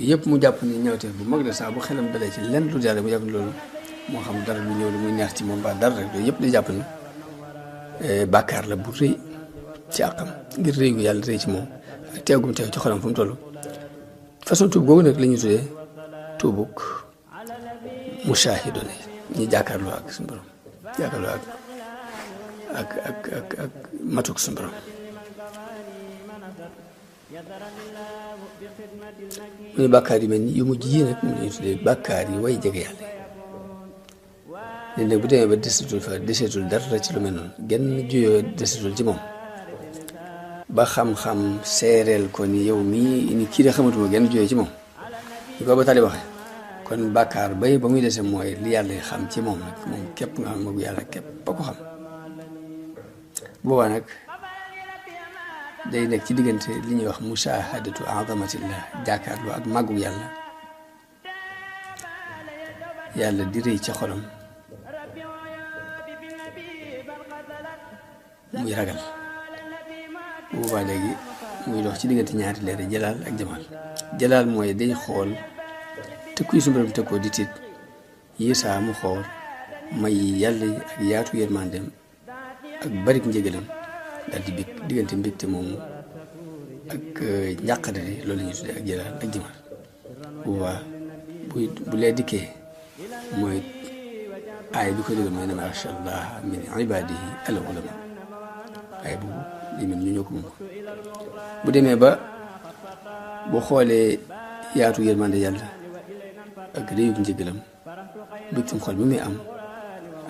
yëpp mu jàpp ni ñawteef bu mag la saa bu xelam dalee ci lenn lu dul yàlla mu jàpp ni loolu moo xam dara lu ñëw lu muy neex ci moom ba dara rek loolu yëpp di jàpp ni bàkkaar la bu rëy ci àqam ngir rëy gu yàlla rëy ci moom ak teegum teew ci xolam fu mu toll façon tuub googu nag la ñuy tuddee tuubuk mushaahidoon ñi jàkkaarloo ak suñu borom jàkkaarloo ak matuk suñu borom mu ne bàkkaar yi mel ni yu mujj yi nag mu la ñuy tuddee bàkkaar yi way jege yàlla léegi nag bu demee ba desetul dara ci lu mel noonu genn juyoo desetul ci moom ba xam-xam seereel ko ni yow mii ni kii de xamatuma genn juyoo ci moom ñu ko ba tali waxe kon bàkkaar ba muy dese mooy li yàlla xam ci moom nag moom képp nga xam moom yàlla képp ba ko xam boobaa nag day nekk ci diggante li ñuy wax mushahadatu azamatillah jàkkaarloo ak màggug yàlla di rëy ci xolam muy ragal bu boobaa léegi muy dox ci diggante ñaari leer jalaal ak jamaal jalaal mooy day xool te kuy suñu borom teg ko di tiit yisaa mu xool may yàlla yi ak yaatu yërmandeem ak barik njëgalam daal di bég diggante mbégte moomu ak njàqare loolu la ñuy tuddee ak jalaal ak jamaal bu boobaa bu lee dikkee mooy aay bi ko dëggal mooy innamaa yaxsha llaaha min ibaadihi al ulamaa aay boobu li mel ñu ñoo ko moom bu demee ba bu xoolee yaatu yërmande yàlla ak réyub njëgalam mbégtum xol bi muy am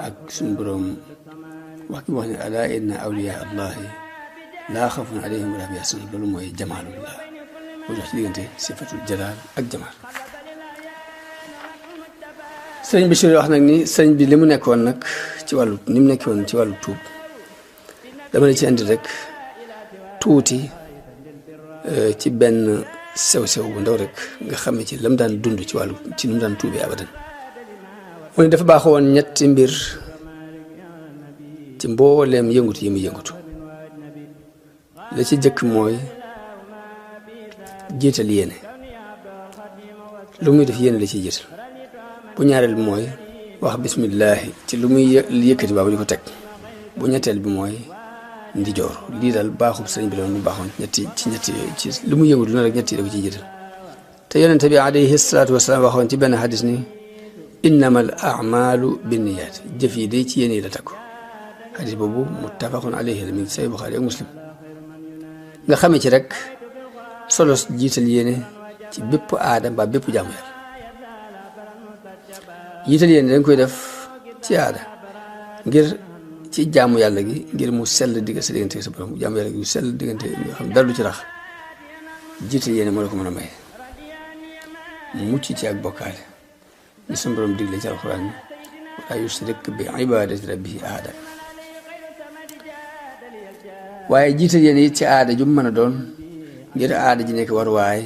ak suñu boroom wax ki wax ne alaa inna awliyaa allahi laa xawfun alayhim wa laa hum yaxzanuun loolu mooy jamaalullah moo jox ci diggante sifatul jalaal ak jamaal sëriñ Bachir wax nag ni sëriñ bi li mu nekkoon nag ci wàllu ni mu nekkoon ci wàllu tuub dama la ci indi rek tuuti ci benn sew-sew bu ndaw rek nga xam ne ci lam daan dund ci wàllu ci nu mu daan tuubee abadan mu ne dafa baaxoo woon ñetti mbir ci mbooleem yëngutu yi mu yëngutu la ci jëkk mooy jiital yéene lu muy def yéene la ciy jiital bu ñaareel bi mooy wax bismillahi ci lu muy yëkkati baabu di ko teg bu ñetteel bi mooy ndijoor lii daal baaxub sëriñ bi la mu baaxoon ci lu mu yëngutu na rek ñetti da ko ciy jiital te yonente bi alayhi salaatu wasalaam waxoon ci benn xadis ni innamal a'maalu binniyaat jëf yi day ci yéene yi la takku xadis boobu muttafaqun alayhi la mi ngi say Buxaari ak Muslim nga xamee ci rek solos jiital yéene ci bépp aada mbaa bépp jaamu yàlla jiital yéene dañ koy def ci aada ngir ci jaamu yàlla gi ngir mu sell digg sa diggante sa borom jaamu yàlla gi mu sell diggante nga xam dara du ci rax jiital yéene moo la ko mën a may mu mucc ci ak bokkaale ñu sa borom digle ci alxuraan bi wala yushrik bi ibadati rabbihi ahada waaye jiital yéene it ci aada ju mu mën a doon ngir aada ji nekk war waay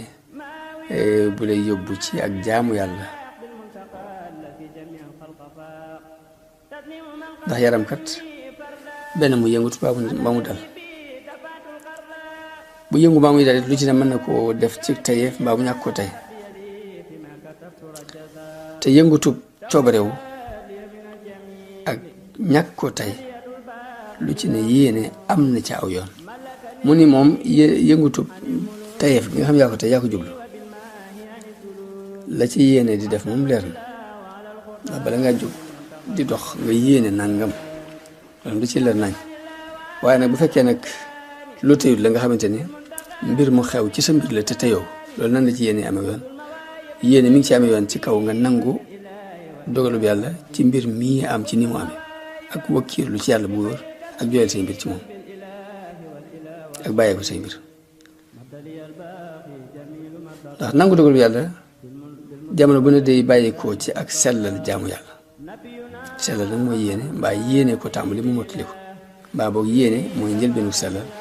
bu lay yóbbu ci ak jaamu yàlla ndax yaram kat benn mu yëngut ba mu dal bu yëngu ba muy dal lu ci ne mën na koo def ci tayeef mbaa mu ñàkk ko tey te yëngutub coobarewu ak ñàkk ko tey lu ci ne yéene am na ci aw yoon mu ni moom yëngutub tayeef gi nga xam yaa ko tey yaa ko jublu la ci yéene di def moom leer na ndax bala ngaa jóg di dox nga yéene nangam loolu du ci leer nañ waaye nag bu fekkee nag lu teyut la nga xamante ni mbir mu xew ci sa mbir la te teyoo loolu nan la ci yéene amee yoon yéene mi ngi ci amee yoon ci kaw nga nangu dogalub yàlla ci mbir mii am ci ni mu amee ak wakkiirlu ci yàlla bu wóor ak jooyal say mbir ci moom ak bàyyee ko say mbir ndax nangu dogalub yàlla jamono bu ne day bàyyi ko ci ak sellal jaamu yàlla sellal nag mooy yéene mbaa yéene ko tàmbali mu mottali ko mbaa boog yéene mooy njëlbeenu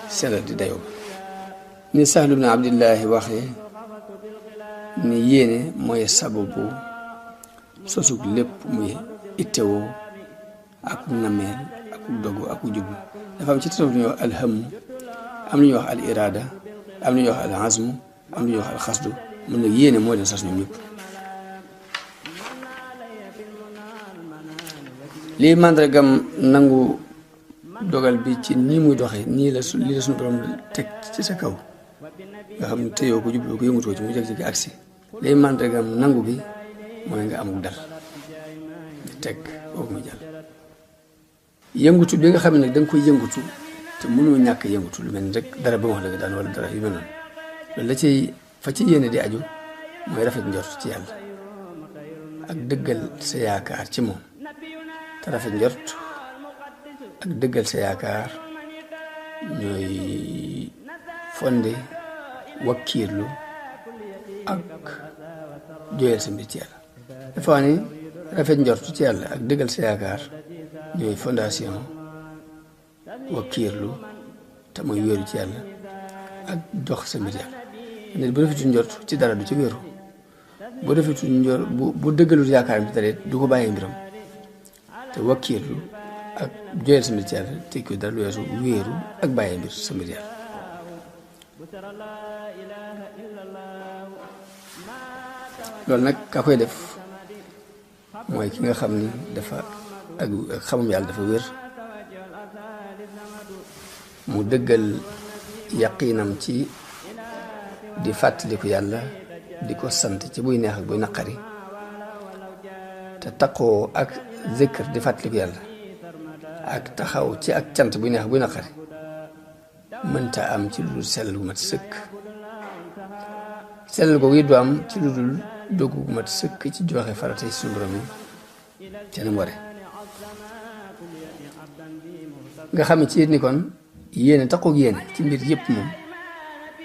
sellal di dayoo ba ni Sahlu bnu Abdillahi waxee ni yéene mooy sababu sosug lépp muy ittewoo ak nameel ak dogu ak jublu dafa am ci tasawuf lu ñuy wax alhamu am lu ñuy wax al irada am lu ñuy wax al azmu am lu ñuy wax al xasdu mun nag yéene moo leen sas ñoom ñëpp lii màndargam nangu dogal bi ci nii muy doxee nii la lii la suñu borom teg ci sa kaw nga xam ne teyoo ko jubloo ko yëngutoo ci mu jeg-jegi agsi lii màndargam nangu gi mooy nga amul dal di teg boobu muy jàll yëngutu bi nga xam ne nag da nga koy yëngutu te mënoo ñàkk yëngutu lu mel ni rek dara ba wax la daan wala dara yu mel noonu loolu la ci fa ci yéene di aju mooy rafet njort ci yàlla ak dëggal sa yaakaar ci moom te rafet njort ak dëggal sa yaakaar ñooy fonde wakkiirlu ak jooyal sa mbir ci yàlla dafa wax ni rafet njort ci yàlla ak dëggal sa yaakaar ñooy fondation wakkiirlu te mooy wéeru ci yàlla ak dox sa mbir yàlla nit bu rafetul njort ci dara du ci wéeru bu rafetul njort bu dëggalul yaakaar ci dara du ko bàyyee mbiram te wakkiirlu ak jooyal sa mbir ci yàlla te ko dara lu weesu wéeru ak bàyyee mbir sa mbir yàlla loolu nag ka koy def mooy ki nga xam ni dafa ak xamam yàlla dafa wér mu dëggal yaqiinam ci di fàttaliku yàlla di ko sant ci buy neex ak buy naqari te taqoo ak zikr di fàttaliku yàlla ak taxaw ci ak cant buy neex ak buy naqari mënta am ci lu dul sellal gu mat sëkk sellal googu it du am ci lu dul dogu gu mat sëkk ci joxe farata ci suñu borom yi ca ni mu ware nga xam ne ci ni kon yéene taxoog yéene ci mbir yëpp moom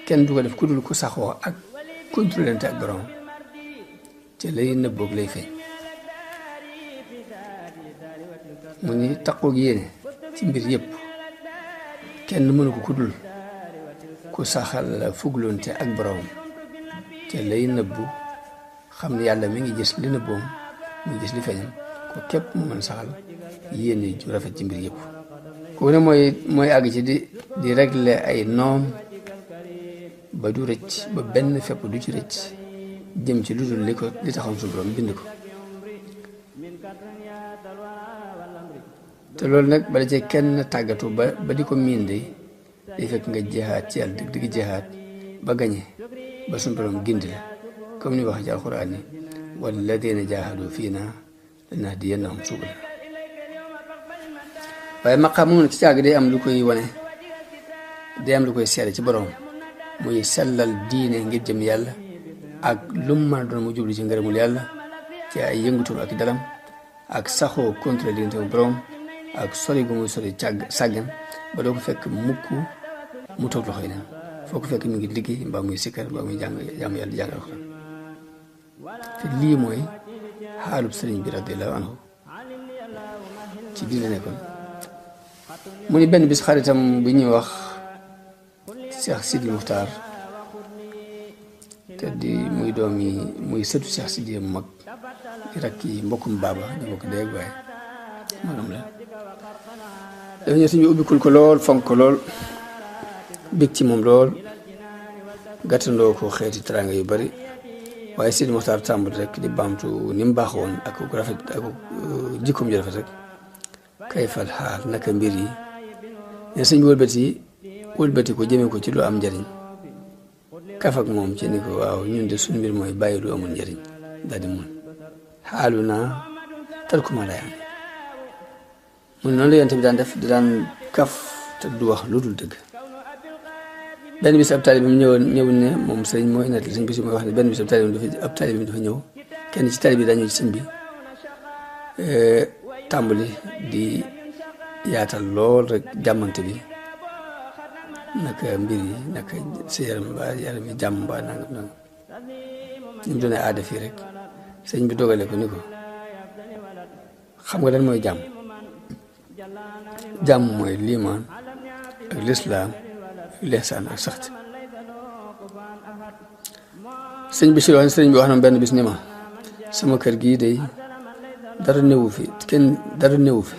kenn du ko def ku dul ku saxoo ak contrôlante ak borom te lay nëbboog lay feeñ mu ni taxoog yéene ci mbir yëpp kenn mënu ko ku dul ku saxal la fuglonte ak borom te lay nëbbu xam ne yàlla mi ngi gis li nëbboom mi ngi gis li feeñam ko képp mu mën saxal yéene ju rafet ci mbir yëpp kooku ne mooy àgg ci di régler ay normes ba du rëcc ba benn fépp du ci rëcc jëm ci lu dul li taxoon suñu borom bind ko te loolu nag bala cee kenn tàggatu ba di ko miin de day fekk nga jeexaat ci yàlla dëgg jeexaat ba gañe ba suñu borom gindi la comme ni wax ci alxuraan ni walladina jaahadu fiina lanahdiyannahum subulana waaye maqaam moom nag ci càgg day am lu koy wane day am lu koy seede ci borom muy sellal diine ngir jëm yàlla ak lu mu mën a doon mu jublu ci ngërëmul yàlla ci ay yëngutum ak dalam ak saxoo contrôle diggante mu borom ak sori gu muy sori sàggan ba doo ko fekk mukk mu toog loxoy neen foo ko fekk mi ngi liggéey mbaa muy sikkar mbaa muy jàng yàlla di jàngal alxuraan te lii mooy xaalub sëriñ bi radiyallahu anhu ci biir la nekkoon mu ni benn bis xaritam bi ñuy wax Cheikh Sidi Muxtaar te di muy doom yi muy sëtu Cheikh Sidi mu mag di rakk yi mbokkum baaba ñu bokk dee waaye magam la dafa ñëw suñu ubbikul ko lool fonk ko lool bég ci moom lool gàttandoo ko xeeti teraanga yu bari waaye Sidi Muxtaar tàmbali rek di baamtu ni mu baaxoon ak ku rafet ak jikkoom ju rafet rek kay fal xaal naka mbir yi ne sëñ bi wëlbati ko jëmee ko ci lu am njariñ kaf ak moom ci ni ko waaw ñun de suñu mbir mooy bàyyi lu amul njariñ daal di mun xaalu naa tarkuma lay am mun noonu la yonte bi daan def di daan kaf te du wax lu dul dëgg benn bis ab taalibe bi ñëw ne moom sëñ mooy net sëñ bi si mooy wax ne benn bis ab taalibe bi dafa ñëw kenn ci taalibe bi daa ñëw ci sëñ bi tàmbali di yaatal lool rek jàmmante bi naka mbir yi naka sa yaram yi jàmm mbaa nangam nangam ñu mu doone aada fii rek sëñ bi dogale ko ni ko xam nga lan mooy jàmm jàmm mooy liimaan ak lislaam ak lihsaan ak saxt sëñ bi sëñ bi wax na benn bis ni ma sama kër gii day dara néewu fi kenn dara néewu fi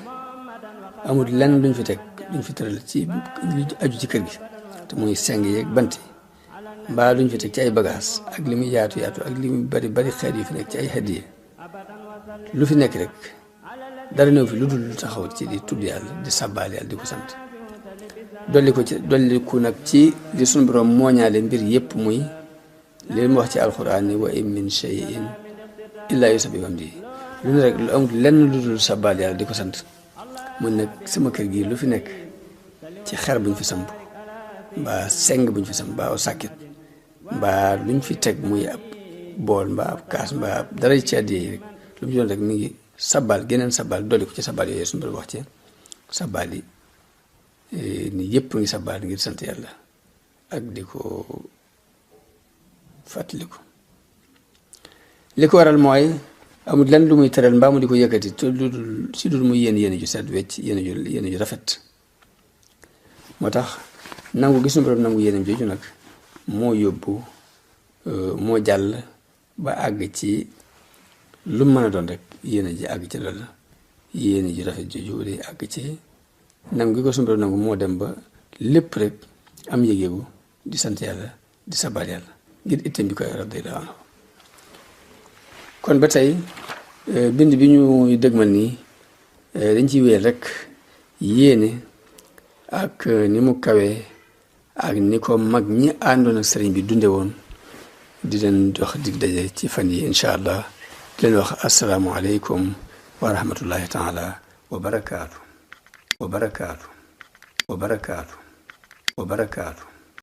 amul lenn luñ fi teg luñ fi tëral ci aju ci kër gi te muy seng yeeg bant yi mbaa luñ fi teg ci ay bagages ak li muy yaatu ak li muy bari xeet yu fi nekk ci ay hadiya lu fi nekk rek dara néew fi lu dul lu taxaw ci di tudd yàlla di sàbbaal yàlla di ko sant dolli ko nag ci li sunu borom mooñaale mbir yépp muy li mu wax ci alxuraan ni wa in min shay'in illaa yusabbihu bihamdihi lu ne rek lu amul lenn lu dul sàbbaal yàlla di ko sant mun nag sama kër gi lu fi nekk ci xer buñ fi samp mbaa seng buñ fi samp mbaa aw sàkkit mbaa luñ fi teg muy ab bool mbaa ab kaas mbaa ab dara ci àddiya yi rek lu mu doon rek mi ngi sabal geneen sabal dolli ko ci sabal yooyu suñu doon wax ci sabal yi ni yëpp ngi sabal ngir sant yàlla ak di ko fàttaliku li ko waral mooy amul lenn lu muy tëral mbaa mu di ko yëkkati te si dul muy yéene ju set wecc yéene ju rafet moo tax nangu gis nu borom nangu yéenam jooju nag moo yóbbu moo jàll ba àgg ci lu mën a doon rek yéene ji àgg ci loolu yéene ji rafet jooju day àgg ci nangu gi ko sunu borom nangu moo dem ba lépp rek am yëgeegu di sant yàlla di sabaal yàlla ngir itam bi koy radiyallahu anhu kon ba tey bind bi ñu dëgmal nii dañ ci wéer rek yéene ak ni mu kawee ak ni ko mag ñi àndoon ak sëriñ bi dunde woon di leen jox dig daje ci fan yi incha allah di leen wax asalaamualeykum wa rahmatullahi taala wa barakaatu wa barakaatu wa barakaatu wa barakaatu